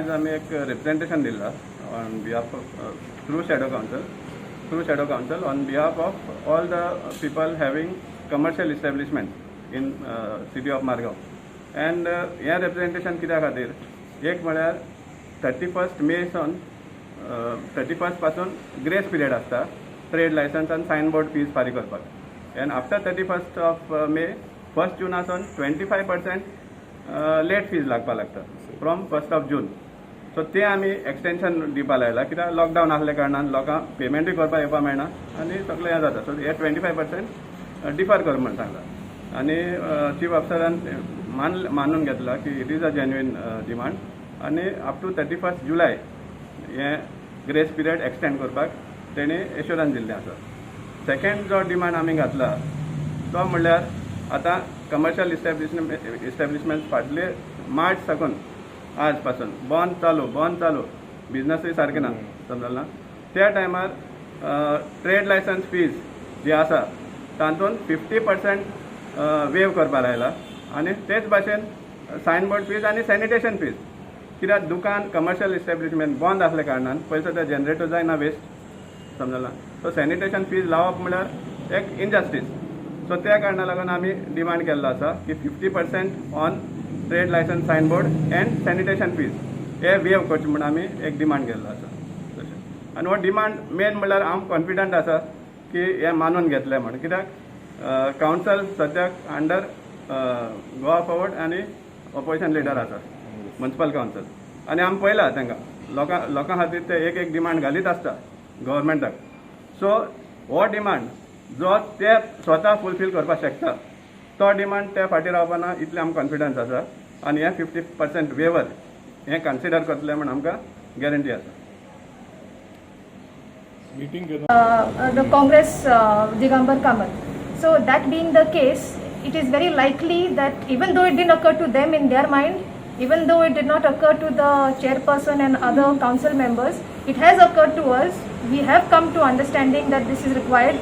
आयज आमी एक रिप्रेझेंटेशन दिलां on behalf of through shadow council on behalf of all the people having commercial establishment in city of Margao. And हें representation कित्या खातीर? एक म्हळ्यार 31 मे सावन, 31 पासून ग्रेस पिरियड आसता ट्रेड लायसन्स आनी सायन बोर्ड फीज फारीक करपाक, and after 31st of May, 1st जुना सावन 25% late fees लागपाक लागता from 1st of June. So ते आमी एक्सटेन्शन दिवपा लायला, कित्याक लॉकडावन आसल्या कारणान लोकांक पेमेंटूय करपाक येवपाक मेळना आनी सगळें हें जाता. सो हे 25% डिफर कर म्हण सांगला आनी चीफ ऑफिसरान मानून घेतला की it is a genuine demand आनी up to 31st July हें ग्रेस पिरियड एक्सटेंड करपाक तेणी एश्योरन्स दिल्लें आसा. सेकंड जो डिमांड आमी घातला तो म्हणल्यार आतां कमर्शियल इस्टॅब्लिशमेंट फाटले मार्च साकून आज पासून बंद चालू, बंद चालू, बिजनसूय सारकें ना, समजलें ना? त्या टायमार ट्रेड लायसन्स फीज जी आसा तातूंत 50% वेव करपा लायला आनी तेच भाशेन सायन बोर्ड फीज आनी सॅनिटेशन फीज, कित्याक दुकान, कमर्शियल इस्टॅब्लिशमेंट बंद आसल्या कारणान पयसो ते जनरेटर जायना वेस्ट, समजला? सो सॅनिटेशन फीज लावप म्हळ्यार एक इनजस्टीस. सो त्या कारणा लागून आमी डिमांड केल्लो आसा की 50% on trade license, sign board and sanitation fees हे वेव करचे म्हूण आमी एक डिमांड केल्लो आसा तशें. आनी हो डिमांड मेन म्हणल्यार हांव कॉन्फिडंट आसा की हे मानून घेतले म्हण, कित्याक कावन्सल सद्याक अंडर गोवा फॉरवर्ड आनी ऑपोजिशन लिडर आसा म्युन्सिपल कावन्सल आनी आमी पळयला तांकां लोकां खातीर ते एक एक डिमांड घालीत आसता गव्हर्मेंटाक. सो हो डिमांड जो ते स्वता फुलफील करपाक शकता तो डिमांड ते फाटीं रावपाना इतलें आमकां कॉन्फिडन्स आसा आनी हे 50% वेवर हें कन्सिडर करतले म्हण आमकां गॅरंटी आसा. Meeting केन्ना? The Congress Digambar Kamat. So that being the case, it is very likely that even though it didn't occur to them in their mind, even though it did not occur to the chairperson and other council members, it has occurred to us. We have come to understanding that this is required.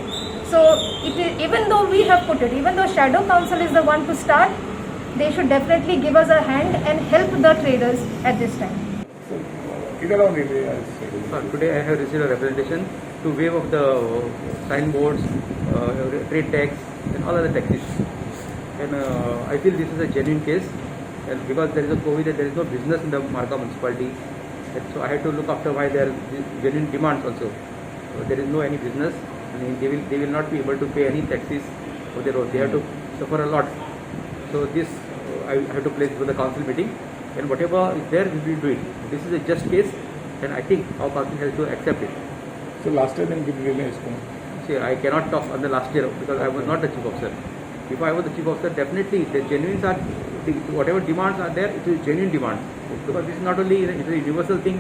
So it is, even though we have put it, even though shadow council is the one to start, they should definitely give us a hand and help the traders at this time. कितें लावन येयली आयज? Today I have received a representation to waive off the signboards, trade tax and all other taxes. And I feel this is a genuine case, and because there is a COVID and there is no business in the Margao municipality, and so I had to look after why there are genuine demands also. So there is no any business and they will not be able to pay any taxes for their road. They have to suffer a lot. So this I have to place for the council meeting, and whatever is there, we will do it. This is a just case, and I think our council has to accept it. So last time कितें केलें अशें करून? See, I cannot talk on the last year because I was not the chief officer. If I was the chief officer, definitely the genuines are, whatever demands are there, it is genuine demands. Because this is not only, it is a universal thing.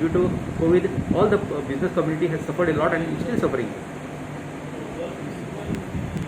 Due to COVID, all the business community has suffered a lot and is still suffering.